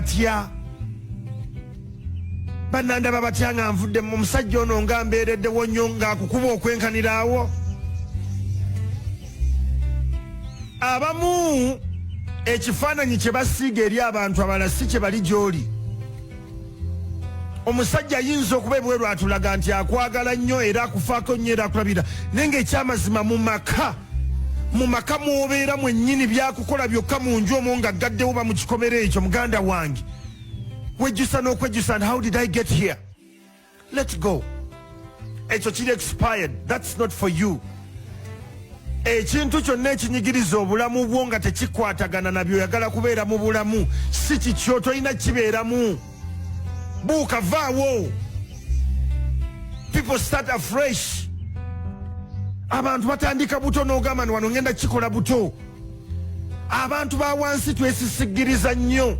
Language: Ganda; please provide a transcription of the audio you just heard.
batya? Banandaba batya nga nvudde mu musajja ono nga mbeereddewo nnyo ng'akukuba okwenkaniraawo? Abamu ekifaananyi kye basiiga eri abantu abalala si kye bali gy'oli. Omusajja ayinza okuba ebweru atulaga nti akwagala nnyo era akufaako nnyo era akulabira, naye ng'ekyamazima mu maka, mu maka mw'obeera mwennyini, byakukola byokka mu nju omwo nga ggaddewo ba mu kikomero ekyo, muganda wange, wejjusa n'okwejjusa and how did I get here? Let go. Ekyo kiri expired. That's not for you. Ekintu kyonna ekinyigiriza obulamu bwo nga tekikwatagana na byoyagala kubeera mu bulamu si kikyo, tolina kibeeramu. Buuka, vaawo. People start afresh. Abantu batandika buto n'ogamba nti wano ngenda kikola buto. Abantu ba wansi twesisigiriza nnyo.